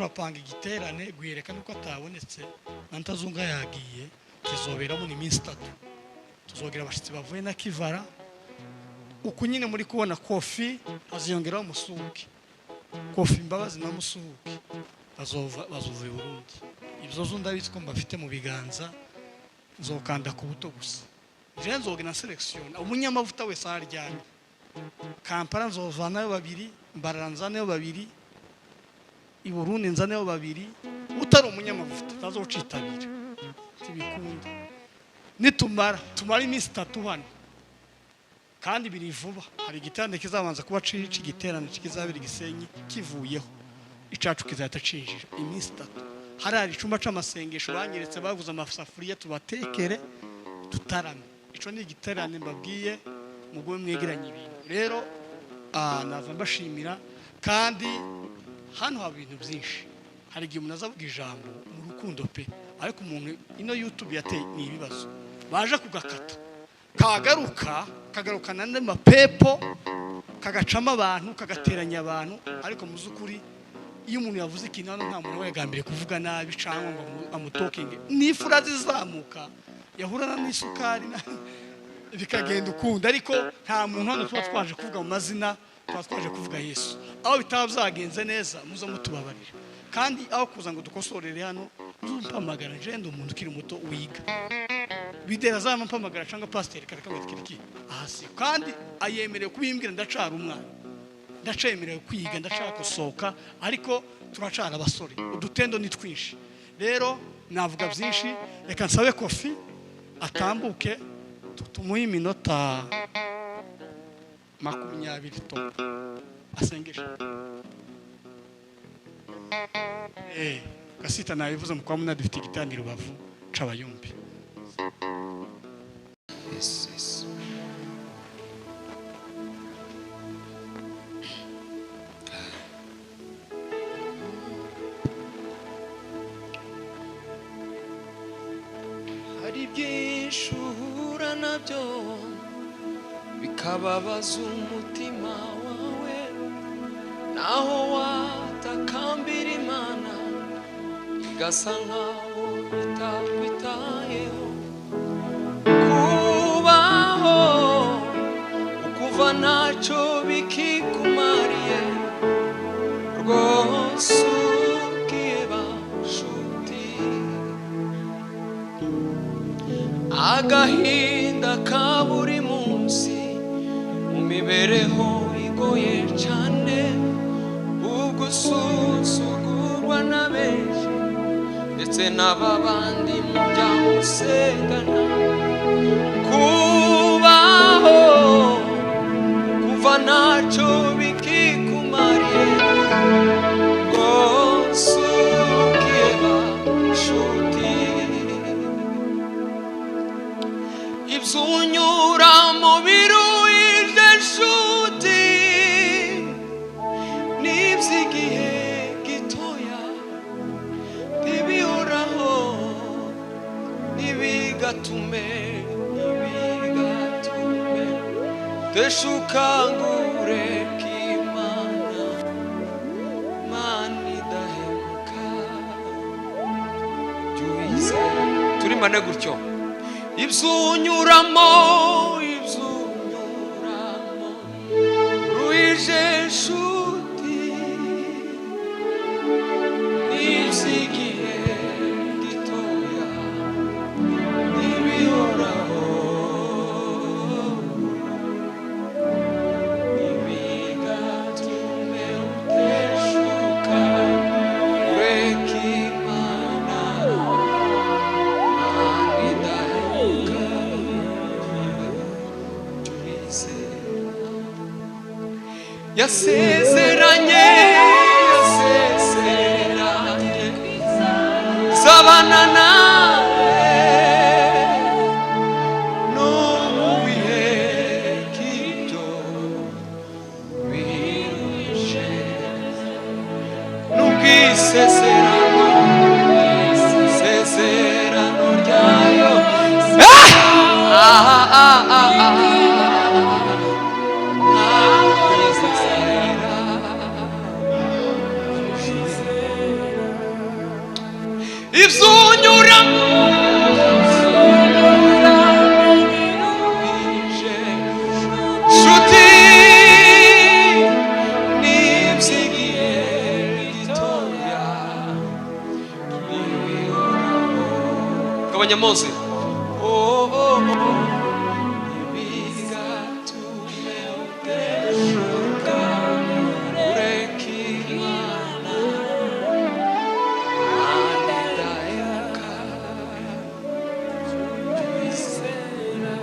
Turapanga igiterane guhereka nuko atabonetse na Ntazunga yagiye, kizoberamo ni iminsi 3. Tuzogira abashyitsi bavuye na Kivara uku nyine muri kubona Kofi aziyongeraho Musuki, Kofi Mbabazi na Musuki bazova i Burundi. Ibyo zo ndabizi ko mbafite mu biganza, nzokanda ku buto gusa. Je nzogena selection umunyamavuta wese aharyamye. Kampala nzovanayo babiri, Mbarara nzaneyo babiri, i Burundi nzaneyo babiri. Utari umunyamavuta utazocitabira tibikunda. Nitumara tumara iminsi 3 hano kandi biri vuba, hari igiterane kizabanza kuba c'igiterane kizabera Gisenyi, kivuyeho icacu kizahita cinjira iminsi 3. Hari icumba c'amasengesho banyeretse, baguze amasafuriya tubatekere tutarame. Ico ni igiterane mbabwiye, mugume mwegeranye ibintu. Rero naza mbashimira kandi hano haba ibintu byinshi. Hari igihe umuntu azavuga ijambo mu rukundo pe, ariko umuntu ino YouTube yateye ni ibibazo, baje kugakata kagaruka kagarukana n'andi mapepo, kagacamo abantu, kagateranya abantu. Ariko mu by'ukuri iyo umuntu yavuze ikintu hano, nta muntu aba yagambiriye kuvuga nabi cyangwa ngo amutokinge. N'ifura zizamuka yahurana n'isukari bikagenda ukundi, ariko nta muntu hano tuba twaje kuvuga mu mazina, tuba twaje kuvuga Yesu. Aho bitaba byagenze neza muze mutubabarira, kandi aho kuza ngo dukosorere hano muze mpamagara. Njye ndi umuntu ukiri muto wiga bidera, azampamagara cyangwa pasiteri kareka ngo kiriki aha si, kandi ayemerewe kubimbwira. Ndacara umwana, ndacemerewe kwiga, ndacakosoka, ariko turacara abasore, udutendo ni twinshi. Rero navuga byinshi, reka nsabe Kofi atambuke, tumuhe iminota 20 to asengeshe. Gasita nabivuze, mu kwa munani dufite igitaniro Rubavu c'abayumbi. Yes. Hari byinshi uhura nabyo bikababaza umutima wawe, naho watakambira Imana igasa nkaho itakwitayeho. Kubaho ukuva ntacyo bikikumariye rwose, ukiheba nshuti, agahinda ka buri munsi mu mibereho igoye cyane, ugusuzugurwa na benshi ndetse n'ababandi mujya musengana. Kubaho kuva ntacyo bikikumariye rwose, ukiheba nshuti, ibyo unyura mu biruhije nshuti n'iby'igihe gitoya, ntibihoraho, ntibigatume, ntibigatume teshukangure k'Imana, Mana idahemuka, jya uyizera. Turimane gutyo. Ibyo unyuramo, ibyo unyuramo ruhije nshuti n'iby'igihe gitoya, ntibihoraho, ntibigatume uteshuka ureka Imana, Mana idahemuka, jya uyizera. Yasezeranye, yasezeranye zabana nawe no mu bihe nk'ibyo biruhije. N'ubwisezerano, isezerano ryayo, ah, ah, ah, ah, ntabwo rizera. Ibyo unyuramo biruhije, nshuti, ni iby'igihe gitoya. Gabanya moze. Oh. Ntibigatume uteshuka ureka Imana. Imana idahemuka tuyizera.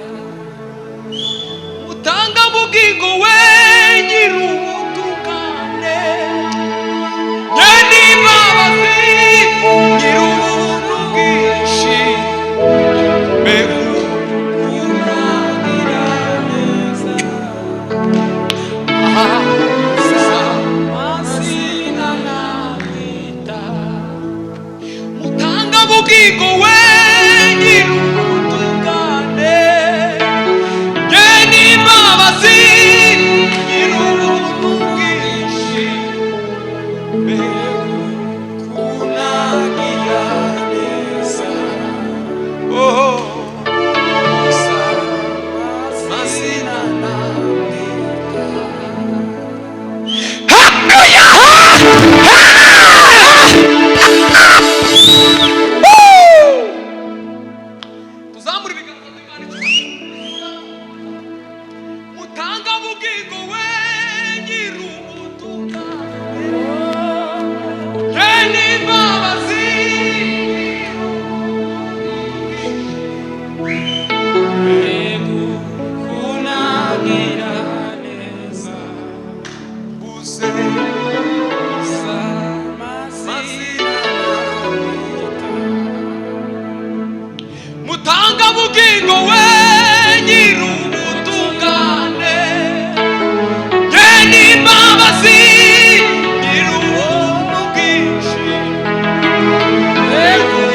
Utanga bugingo we, nyir'ubutungane, nyir'imbabazi, nyir'ubuntu bwinshi, mbega ukuntu neza. Aha mazina namwita mutanga bugingo we, nyir'ubutungane, nyir'imbabazi, nyir'ubuntu bwinshi, mbega ukuntu neza. Oh, mazina namwita. Tuzamure ibiganza by'Imana icyubahiro. Mutanga bugingo we, nyir'ubutungane, nyir'imbabazi, kunagira neza, uze mazina namwita. Mutanga bugingo we, nyir'ubutungane, nyir'imbabazi, nyir'ubuntu bwinshi, mbega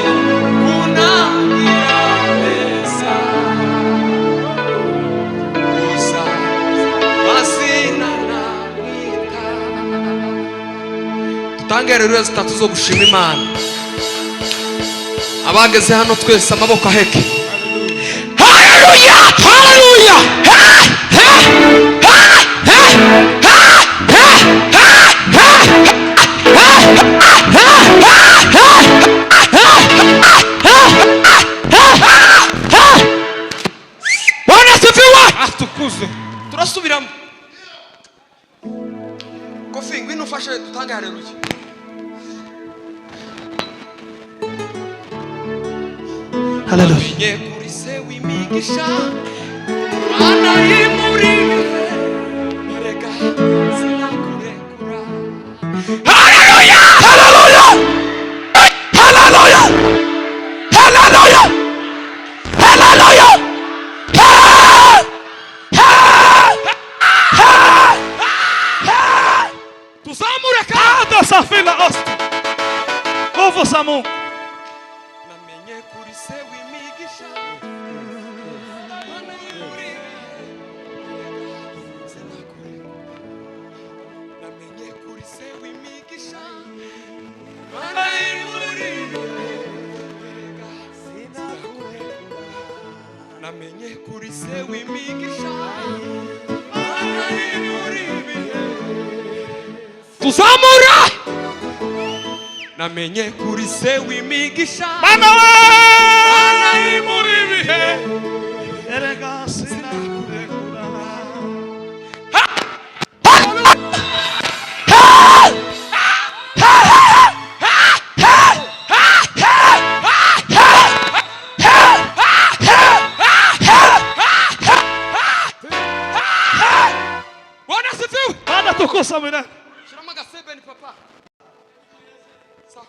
kunagira neza, uza mazina namwita. Dutange rero zitatu zo gushima Imana. Abageze hano twese, amaboko aheke. Haleluya, haleluya! Ha ha ha ha ha ha ha ha ha ha ha ha ha ha ha! Bwana asifiwe. Atukuzwe. Turasubiramo. Kofi, ngwino ufashe dutange haleluya. Haleluya. Menye kuri se w'imigisha, Mana iri muri erega sinakurekura. Haleluya, Haleluya, haleluya, haleluya, haleluya! Ha ha ha ha! Tuzamure. Kada safila ost nguvu za Mungu. Namenye kuri se w'imigisha, Mana iri muri sinakurekura. Namenye kuri se w'imigisha, Mana iri muri erega sinakurekura. Namenye kuri se w'imigisha, Mana iri muri bihe. Tuzamura. Namenye kuri se w'imigisha. Mana we! Mana iri muri bihe. Erega sinakurekura. Bwana asifiwe. Bwana tukusa milele. Shiramo agasebeni papa. Sawa.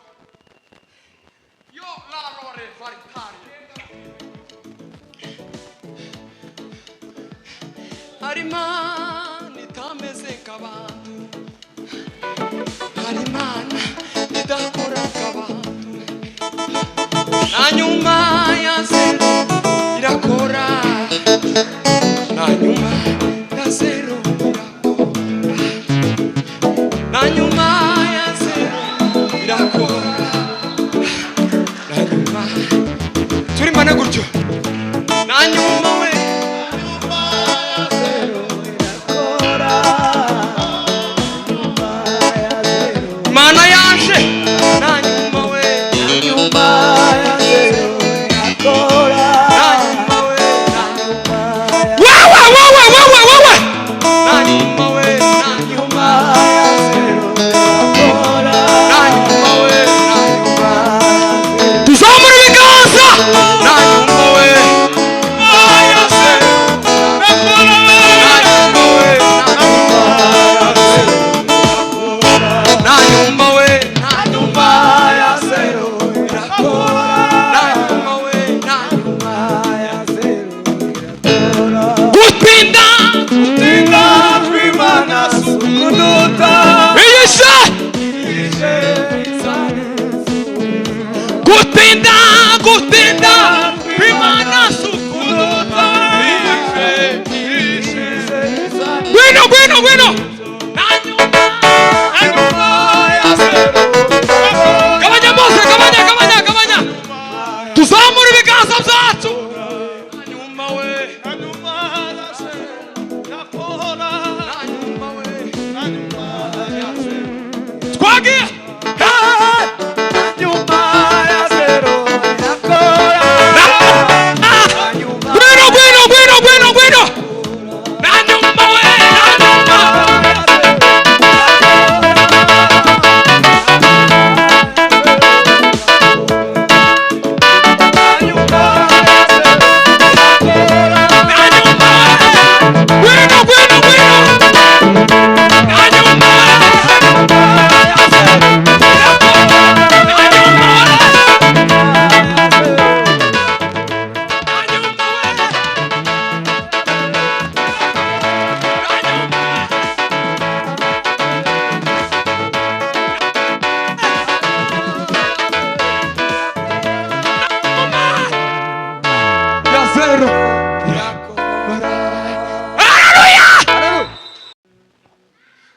Yo la lore varitari. Hari Imana itameze nk'abantu, hari Imana idakora nk'abantu. Na nyuma ya zero irakora, na nyuma ya zero irakora, na nyuma ya zero irakora. Gutinda, gutinda kw'Imana si ukuduta. Ngwino, ngwino, ngwino. Na nyuma, na nyuma ya zero. Gabanya bose, gabanya, gabanya, gabanya. Tuzamura ibiganza byacu. Na nyuma we, na nyuma we. Twagiye. Ngwino, ngwino, ngwino, ngwino, ngwino. Na nyuma we, na nyuma. Na nyuma we. Ngwino, ngwino, ngwino. Na nyuma we. Na nyuma we. Na nyuma we. Na nyuma we. Ya zero.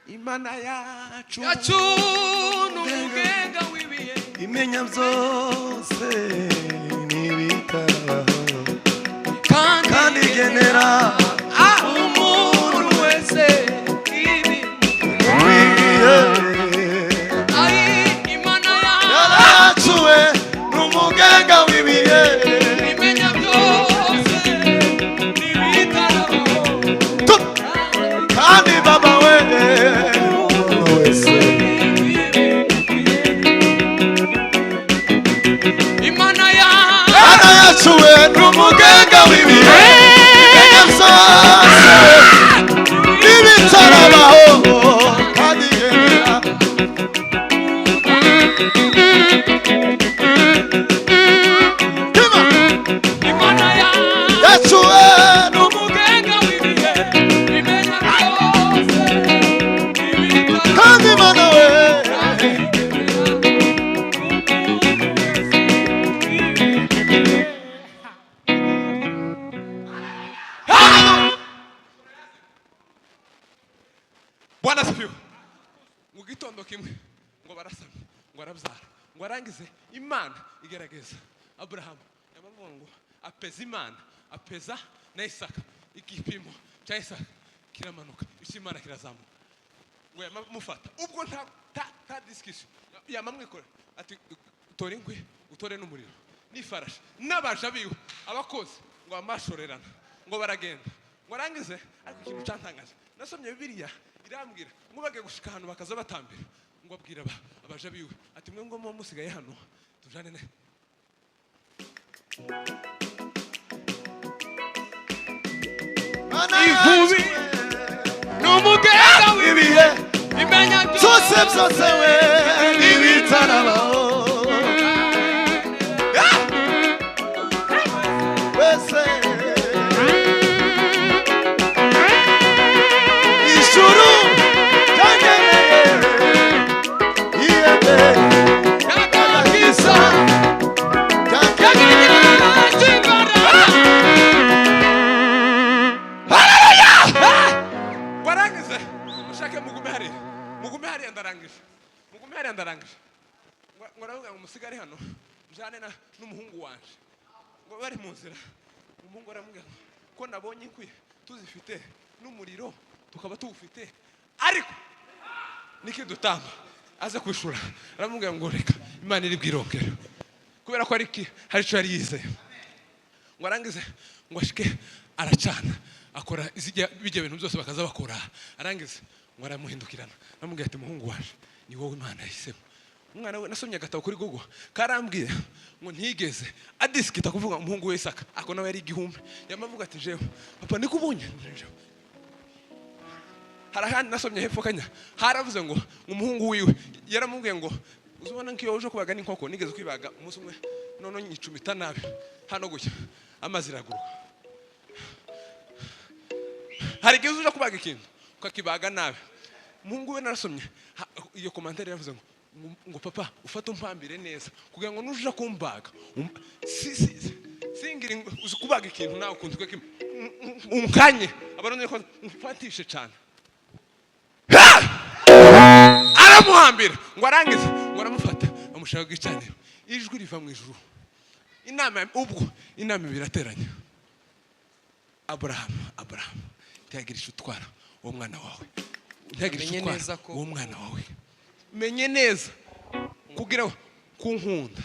Imana yacu Yacu ni umugenga w'ibihe. Imenya byose n'ibitarabaho kandi kandi igenera umuntu wese ibi ukwiye. Ari Imana yacu Yacu we ni umugenga w'ibihe. Imenya byose n'ibitarabaho. Kandi baba we umuntu wese. Imana yacu Imana yacu we ni umugenga w'ibihe, imenya byose n'ibitarabaho kandi igenera. Ima. Imana yacu Yacu we ni umugenga w'ibihe, imenya byose n'ibitarabaho. kandi Imana we. Bwana asifiwe. Mu gitondo kimwe ngo barasamye, ngo arabyara, ngo arangize Imana igerageza Aburahamu. Yamavuga ngo apeza Imana, apeza na Isaka. Igipimo cya Isaka kiramanuka, icy'Imana kirazamuka. Ngo yamamufata ubwo nta ta ta discussion, yamamwikora ati: "Utore inkwi, utore n'umuriro n'ifarashi n'abaja biwe, abakozi." Ngo bamashorerana, ngo baragenda, ngo arangize. Ariko ikintu cyantangaje, nasomye Bibiliya irambwira ngo bagiye gushika ahantu bakaza batambira, ngo abwira abaja biwe ati: "Mwe ngo muba musigaye hano tujane ne." Imana Ivubi. yacu we Ni umugenga ibihe imenya byose byose we n'ibitarabaho wese. Ijuru ryangeneye ihembe y'agakiza ryangeneye. Warangize ushake mugume hariya, mugume hariya, ndarangije, mugume hariya, ndarangije. Ngo aravuga ngo musigare hano njane na n'umuhungu wanje. Ngo bari mu nzira, umuhungu aramubwira ngo ko nabonye inkwi tuzifite n'umuriro tukaba tuwufite, ariko nikidutamba aze kwishura. Aramubwira ngo reka Imana iri bwirongera, kubera ko hari icyo yari yizeye. Ngo arangize, ngo ashike aracana, akora bijya bintu byose bakaza bakora. Arangize ngo aramuhindukirana, aramubwira ati: "Muhungu waje, ni wowe Imana yahisemo." Umwana we, nasomye agatabo kuri Google karambwiye ngo ntigeze adisikita kuvuga umuhungu we Isaka, ako nawe yari igihumbi. Yamavuga ati: "Jewe papa niko ubonye jewe." Hari ahandi nasomye hepfo kanya haravuze ngo umuhungu wiwe yaramubwiye ngo uzubona nk'iyo uje kubaga n'inkoko. Nigeze kwibaga umunsi umwe, none nyicumita nabi hano gutya, amazi iraguruka. Hari igihe uza kubaga ikintu ukakibaga nabi. Umuhungu we, narasomye iyo commentaire, yavuze ngo Ngo papa, ufate umpambire neza kugira ngo nuja kumbaga singire uzi kubaga ikintu nawe ukuntu kimwe unkanye Abarundi ko mfatishe cyane. Ha! Aramuhambira ngo arangize, ngo aramufata, amushaka ku gicaniro. Ijwi riva mu ijuru. Inama, ubwo inama birateranya: "Aburahamu, Aburahamu, ntiyagira icyo utwara uwo mwana wawe, ntiyagira icyo Menye utwara neza ko- uwo mwana wawe. Menye neza kugira ngo kunkunda."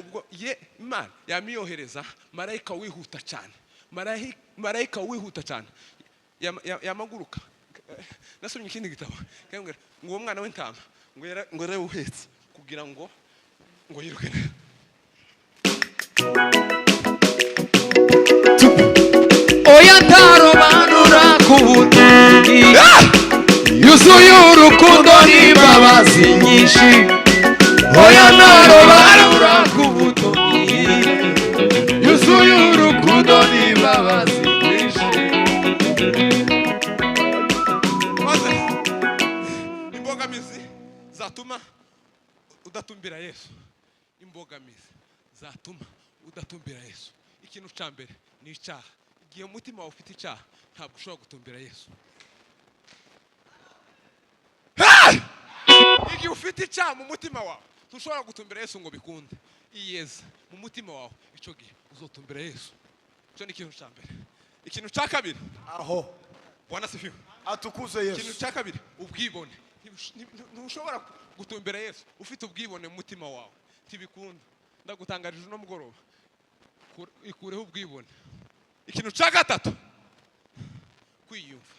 Ubwo ye Imana yamiyohereza marayika wihuta cyane, marayika wihuta cyane yamaguruka. Nasomye ikindi gitabo kambwira ngo uwo mwana w'intama ngo yarawuhetse kugira ngo yiruke. Oya, ntarobanura ku butoni, yuzuye urukundo n'imbabazi nyinshi. Oya, ntarobanura ku butoni, yuzuye urukundo n'imbabazi nyinshi. Maze imbogamizi zatuma udatumbira Yesu, imbogamizi zatuma udatumbira Yesu: ikintu cya mbere ni icyaha. Igihe umutima wawe ufite icyaha, ntabwo ushobora gutumbira Yesu. Hey! Igihe ufite icyaha mu mutima wawe, ntushobora gutumbira Yesu ngo bikunde. Iyeze mu mutima wawe, icyo gihe uzotumbira Yesu. Icyo ni ikintu cya mbere. Ikintu cya kabiri, Aho. Bwana sifiwe. Atukuzwe Ikintu Yesu. cya kabiri, ubwibone. Ntushobora gutumbira Yesu ufite ubwibone mu mutima wawe, ntibikunda. Ndagutangarije uno mugoroba, ikureho ubwibone. Ikintu cya gatatu, kwiyumva.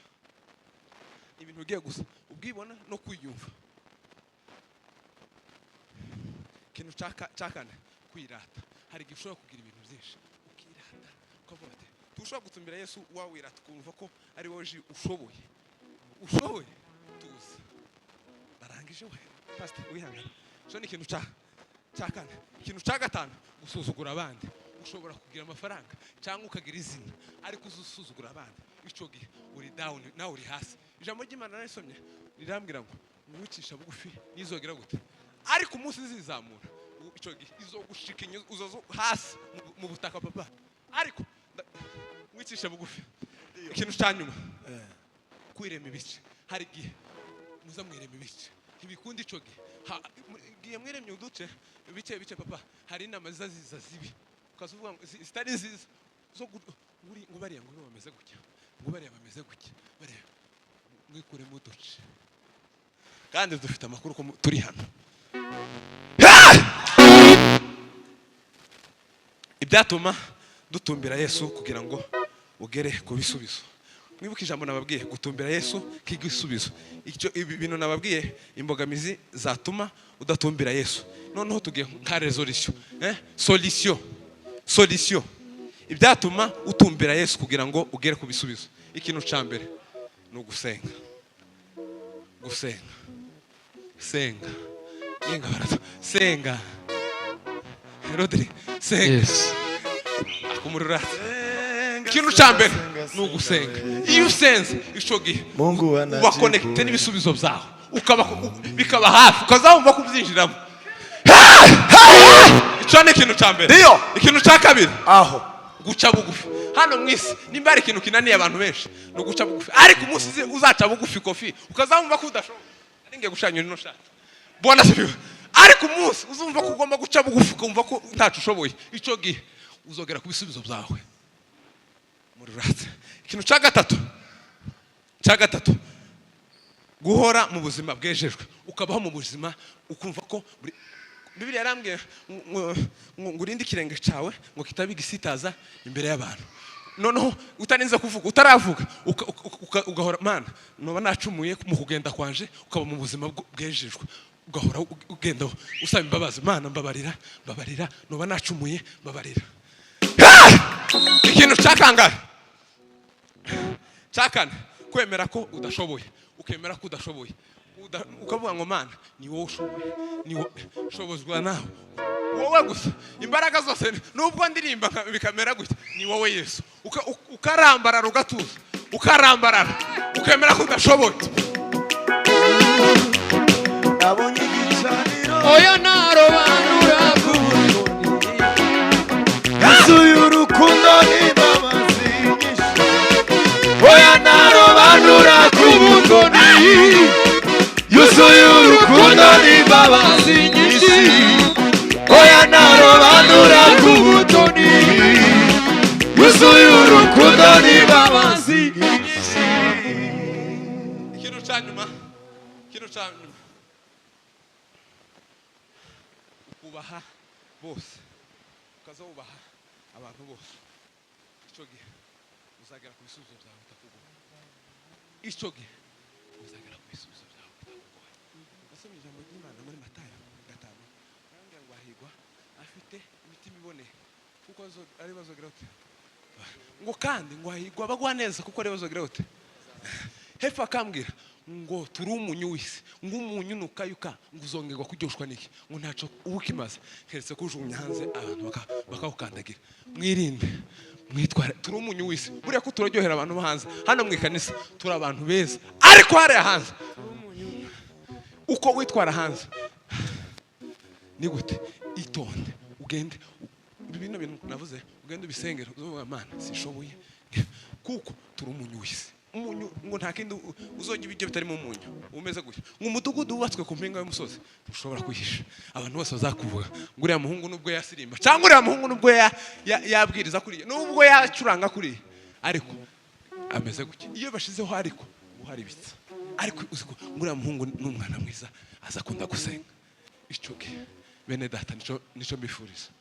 Ibintu bigiye gusa, ubwibone no kwiyumva. Ikintu cya kane, kwirata. Hari igihe ushobora kugira ibintu byinshi ukirata, ukavuga ati tushobora gutumbira Yesu wawirata, ukumva ko ari wowe ji ushoboye, ushoboye. Tuza, barangije we pastor, wihangane. Cyo ni ikintu cya kane. Ikintu cya gatanu, gusuzugura abandi. Ushobora kugira amafaranga cyangwa ukagira izina, ariko uzusuzugura abandi, icyo gihe uri down, nawe uri hasi. Ijambo ry'Imana narisomye rirambwira ngo mwicisha bugufi nizogera gute, ariko umunsi zizamura, icyo gihe izogushika uzozo hasi mu butaka, papa. Ariko mwicisha bugufi. Ikintu cya nyuma, kwirema ibice. Hari igihe muza mwirema ibice, ntibikunda icyo gihe. Igihe mwiremye uduce bice bice, papa, hari inama ziza ziza zibi, ukaza uvuga ngo zitari nziza zo ngo bariya ngo bameze gutya, ngo bariya bameze gutya, bariya. Mwikuremo uduce. Kandi dufite amakuru ko turi hano. Ibyatuma dutumbira Yesu kugira ngo ugere ku bisubizo. Mwibuke ijambo nababwiye, gutumbira Yesu k'igisubizo. Icyo ibi bintu nababwiye, imbogamizi zatuma udatumbira Yesu. Noneho tugiye nka resolution, solution, ibyatuma utumbira Yesu kugira ngo ugere ku bisubizo. Ikintu cya mbere ni ugusenga. Gusenga, senga yenga barato, senga Rodri, senga. Yes. Akumurura. Ikintu cya mbere ni ugusenga. Iyo usenze, icyo gihe Mungu uba anajibu. connecté n'ibisubizo byawe, ukaba bikaba hafi, ukazawumva kubyinjiramo. Icyo ni ikintu cya mbere. Ndiyo. Ikintu cya kabiri, Aho. guca bugufi. Hano mu isi, nimba hari ikintu kinaniye abantu benshi, ni uguca bugufi. Ariko umunsi uzaca bugufi, Kofi, ukazamva ko udashoboye, ari ngiye gushanya ino shati, Bwana sifiwe. Ariko umunsi uzumva ko ugomba guca bugufi, ukumva ko ntacu ushoboye, icyo gihe uzogera ku bisubizo byawe muri rate. Ikintu cya gatatu, guhora mu buzima bwejejwe, ukabaho mu buzima ukumva ko Bibiliya yarambwiye ngo urinde ikirenge cyawe ngo kitaba igisitaza imbere y'abantu. Noneho utarinze kuvuga, utaravuga, ugahora: "Mana, noba nacumuye mu kugenda kwanje." Ukaba mu buzima bwejejwe, ugahora ugenda usaba imbabazi: "Mana, mbabarira, mbabarira, noba nacumuye, mbabarira." Ikintu cya kangahe? Cya kane, kwemera ko udashoboye. Ukemera ko udashoboye, ukavuga ngo: "Mana, ni wowe ushoboye, ni wowe shobozwa nawe, wowe gusa, imbaraga zose, nubwo ndirimba bikamera gutya, ni wowe Yesu." Ukarambarara, ugatuza, ukarambarara, ukemera ko udashoboye. Yabonye igicaniro. Oya, ntarobanura ku butoni. Yuzuye urukundo n'imbabazi nyinshi. Oya, ntarobanura ku butoni. Yuzuye urukundo n'imbabazi nyinshi. Oya, ntarobanura ku butoni. Yuzuye urukundo n'imbabazi nyinshi. Ikintu cya nyuma, ikintu cya nyuma, ukubaha bose, ukaza wubaha abantu bose. Icyo gihe uzagera ku bisubizo byawe bitakugoye. Icyo gihe uzagera ku bisubizo byawe bitakugoye. Nasomye ijambo ry'Imana muri Matayo 5, arambwira ngo hahigwa afite imitima iboneye, kuko ari bazogira ute? Ngo kandi ngo hahigwa abagwa neza, kuko ari bazogira ute? Hepfo akambwira ngo turi umunyu w'isi, ngo umunyu nukayuka, ngo uzongerwa kuryoshwa n'iki? Ngo ntaco uba ukimaze keretse kujugunya hanze, abantu bakawukandagira. Mwirinde, mwitware. Turi umunyu w'isi. Buriya ko turaryohera abantu bo hanze, hano mu ikanisa turi abantu beza, ariko hariya hanze, uko witwara hanze ni gute? Itonde, ugende bino bintu navuze, ugende ubisengere, uzovuga: "Mana, sishoboye," kuko turi umunyu w'isi. Umunyu ngo nta kindi uzojya ibiryo bitarimo umunyu umeze gutya. Ngo umudugudu wubatswe ku mpinga y'umusozi ntushobora kwihisha. Abantu bose bazakuvuga ngo uriya muhungu nubwo yasirimba, cyangwa uriya muhungu nubwo yabwiriza kuriya, nubwo yacuranga kuriya, ariko ameze gutya. Iyo bashizeho ariko uharibitse, ariko uzi ko ngo uriya muhungu ni umwana mwiza, aza akunda gusenga. Icyo gihe, bene data, nico mbifuriza.